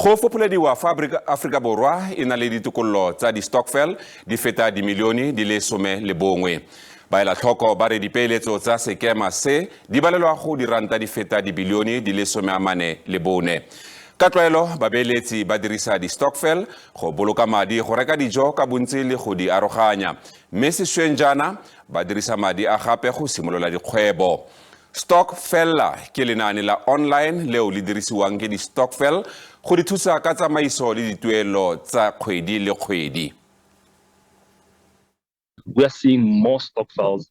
Go fopholediwa fa Aforika Borwa e na le ditokololo tsa di-stokvel di feta dimilione di le 11. Baelatlhoko ba re dipeeletso tsa sekema se di balelwa go diranta di feta dibilione di le 44. Ka tlwaelo babeeletsi ba dirisa di-stokvel go boloka madi go reka dijo ka bontsi le go di aroganya, mme sešweng jaana ba dirisa madi a gape go simolola dikgwebo. Stokfella ke lenaane la online leo le dirisiwang ke di-stokvel go di thusa ka tsamaiso le dituelo tsa kgwedi le kgwedi. We are seeing more stokvels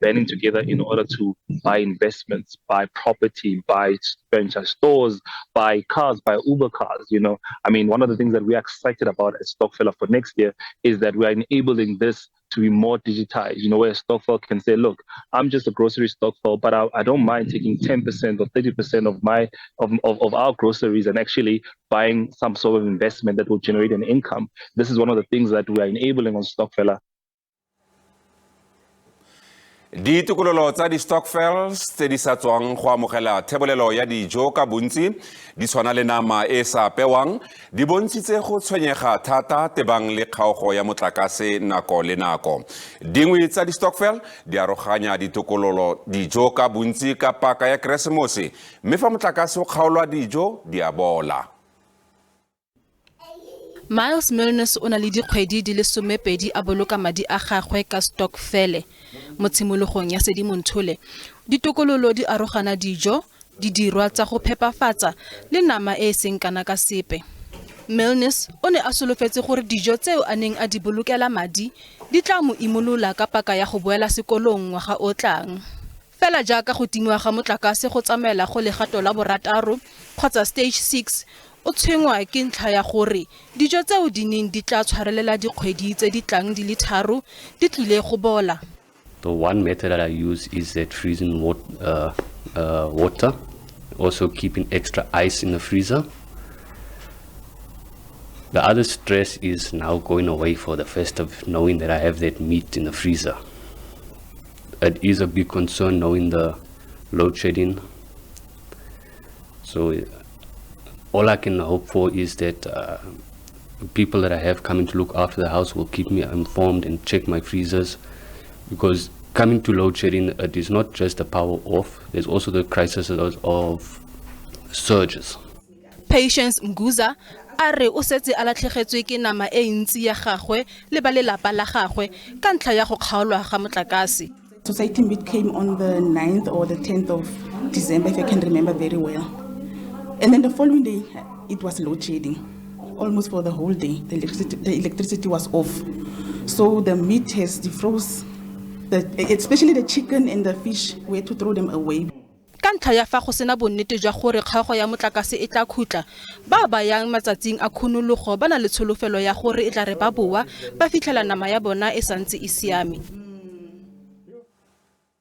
banding together in order to buy investments, buy property, buy franchise stores, buy cars, buy Uber cars. I mean, one of the things that we are excited about at Stokfella for next year is that we are enabling this to be more digitized, where a stokvel can say, "Look, I'm just a grocery stokvel, but I don't mind taking 10% or 30% of my of our groceries and actually buying some sort of investment that will generate an income." This is one of the things that we are enabling on Stokfella. Ditokololo tsa di-stokvels tse di sa tswang go amogela thebolelo ya dijo ka bontsi di tshwana le nama e sa apewang di bontshitse go tshwenyega thata tebang le kgaogo ya motlakase nako le nako. Dingwe tsa di-stokvel di aroganya ditokololo dijo ka bontsi ka paka ya Keresemose, mme fa motlakase o kgaolwa dijo di a bola. Miles Milnes o na le dikgwedi di le 12 a boloka madi a gagwe ka stokfele. Mo tshimologong ya Sedimonthole, ditokololo di arogana dijo, didirwa tsa go phepafatsa le nama e e seng kana ka sepe. Milnes o ne a solofetse gore dijo tseo a neng a di bolokela madi di tla mo imolola ka paka ya go boela sekolong ngwaga o tlang. Fela jaaka go timiwa ga motlakase go tsamaela go legato la borataro kgotsa stage 6, o tshwenngwa ke ntlha ya gore dijo tseo di neng di tla tshwarelela dikgwedi tse di tlang di le tharo di tlile go bola. The one method that I use is that freezing water, also keeping extra ice in the freezer. The other stress is now going away for the festive, knowing that I have that meat in the freezer. It is a big concern knowing the load shedding. So all I can hope for is that people that I have coming to look after the house will keep me informed and check my freezers, because coming to load shedding, it is not just the power off, there's also the crisis of surges. Patience Mguza a re o setse a latlhegetswe ke nama e ntsi ya gagwe le ba lelapa la gagwe ka ntlha ya go kgaolwa ga motlakase. Society meet came on the 9th or the 10th of December, if I can remember very well. And then the following day, it was load shedding. Almost for the whole day, the electricity was off. So the meat has defroze, especially the chicken and the fish, we had to throw them away. Ka ntlha ya fa go sena bonnete jwa gore kgaogo ya motlakase e tla khutla, ba ba yang matsatsing a khunologo ba na le tsholofelo ya gore e tla re ba boa ba fitlhela nama ya bona e santse e siame.